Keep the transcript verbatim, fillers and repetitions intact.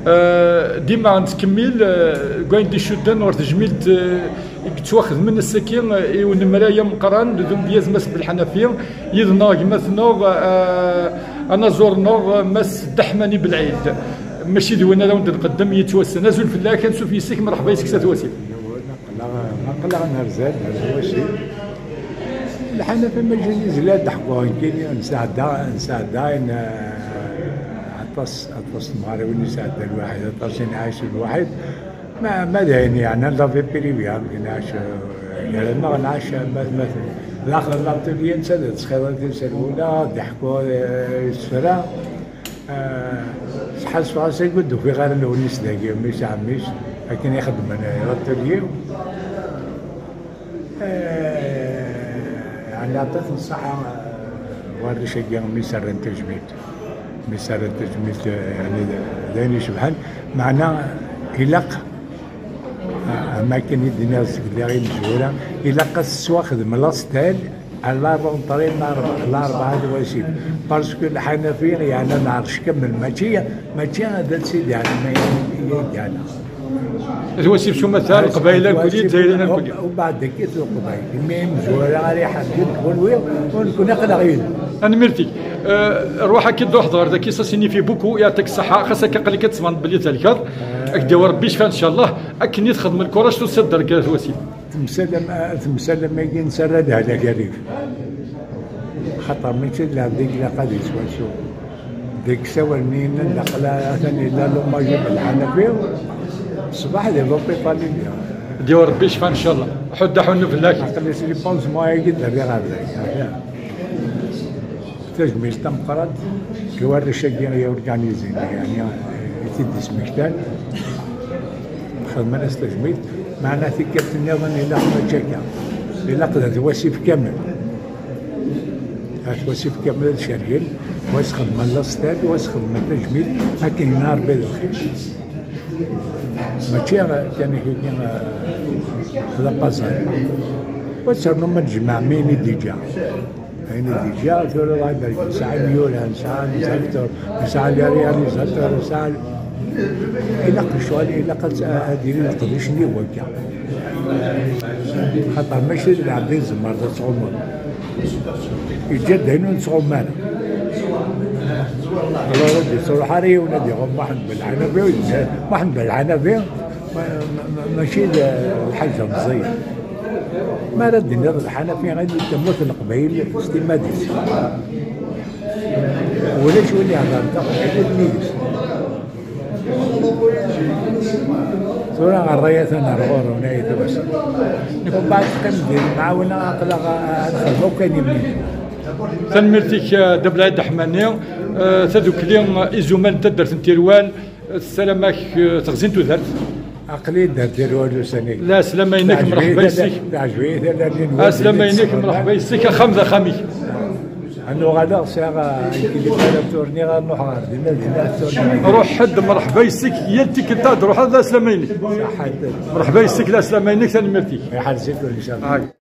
Eh, dima nettkemmil, eh, deg wayen d-icudden ɣer tejmilt, eh, i yettwaxedmen ass-agi, eh, i unemray ameqqran d umedyaz Mass Belḥanafi, yid-neɣ gma-tneɣ, eh, anaẓur-nneɣ, eh, Mass Dda Ḥmani Belɛid. Mačči d win ara wen-d-nqeddem yettwassen. Azul fell-ak, ansuf yes-k, mreḥba yes-k s at Wasif. Aql-aɣ, aql-aɣ nerzan ar lwacil. Lḥanafi mačči d izla d-ḥkuɣ nekkini, nesɛedda, nesɛedda ayen, eh, aṭas, aṭas n temɣariwin yesɛedda lwaḥid, aṭas i nɛac lwaḥid. Ma, ma d ayen yeɛnan la vie privée, amek nɛac, eh, gar-aneɣ nɛac, ma, ma, daxel n l'atelier netta d ttxiḍin tiserwula, d-iḥku, eh, isefra. Eh, sḥassfeɣ-as i kud ufiɣ ara lewnis dagi, mmi-s ɛemmi-s, akken i xeddmen, eh, l'atelier. Eh, yeɛni aṭas n ṣṣaḥa, eh, warrac-agi mi s-rran tajmilt. Mi s-rran tajmilt, eh, yeɛni d, d ayen icebḥen. Meɛna ilaq, eh, am akken i d-nniɣ zgelli i imezwura, ilaq ad s-teswaxdem lastel à la rentrée n Larebɛa, Larebɛa d Wasif. Parce que lḥanafi yeɛna lɛerc kamel, mačči, mačči d Sidi Ɛli ma i, i, i yeɛna. D Wasif s umata, Leqbayel akuli, Dayri akuli. Ubeɛd dagi d Leqbayel. Imi imezwura ara iḥerken kunwi, u nekkni aql-aɣ yid-wen. Tanemmirt-ik. Eh, rwaḥ akka d-ruḥeḍ ɣer daki, ça signifie beaucoup, yeɛṭik ṣṣeḥḥa, xas akka aql-ik ad tsemɛeḍ belli thelkeḍ, ad k-d-yawi Rebbi ccfa, ncallah, akken i txedmeḍ lkurac tusiḍ-d ar daki, a Wasif. Temsalam, temsalam-agi nesserra-d ɛla garif. Xaṭer mačči d lɛebd i ilaq ad yettwasu. Deg sawal-nni yenna-d aql-, atan yella l'hommage i Belḥanafi, ṣṣbeḥ di l'hôpital i lliɣ. Diwa Rebbi ccfa, ncallah. Ḥudd aḥunnu fell-ak. Aql-i s les pansements-agi d-rriɣ ɣer dagi. Tajmilt tameqqrant i warrac-agi i organizin, yeɛni, i t-id-ismektan, xedmen-as tajmilt, meɛna tikkelt nniḍen ilaq mačči akka, ilaq d at Wasif kamel, at Wasif kamel ad cergen, wa s-xedmen lastel, wa s-xedmen tajmilt, akken yenna Rebbi d lxir. Mačči kan akka, eh, d apaẓay. Wa s-rnu ma nejmeɛ mi i d-iǧǧa. Ayen i d-iǧǧa, tura Allah ibarek, nesɛa imyura, nesɛa les acteurs, nesɛa les réalisateurs, nesɛa, ilaq lecɣal, ilaq ad, ad yili leqdic-nni wakka. Xaṭer mačči d lɛebd i tzemreḍ ad tɣummeḍ. Yeǧǧa-d ayen ur nettɣummu ara. Alors, ur d-yettruḥ ara yiwen ad iɣumm Muḥend Belḥanafi, ur d-, Muḥend Belḥanafi, ma, ma, ma, mačči d lḥaǧa meẓẓiyen. Mi ara d-tiniḍ Lḥanafi i tamurt n Leqbayel s timmad-is. Ulac win ihedren taqbaylit nnig-s. Tura ṛṛay atan ar ɣur-wen ay tabasat. Mbeɛd teqqim di lemɛawna, aql-aɣ ad nexdem akk ayen imniden. Tanemmirt-ik, eh, Dda Belɛid Ḥmani, eh, tadukli, eh, izumal n taddart n Tirwal, eh, tessaram-ak, eh, teɣzi n tudert. Aql-i d Tirwal ussan-agi. La slama-inek, mreḥba yes-k. Teɛjeb-iyi tala-nni n wazal. Aslama-inek, mreḥba yes-k, axxam d axxam-ik. Ad nuɣaleɣ sɛiɣ, eh, inkilibar ad turniɣ, ad nruḥ ɣer dinna, dinna ad turniɣ. Ruḥ-d, mreḥba yes-k, yal tikkelt ad d-truḥeḍ, d aslama-inek. Ṣaḥḥa. Mreḥba yes-k, d aslama-inek, tanemmirt-ik. Iḥrez-ik, inchallah.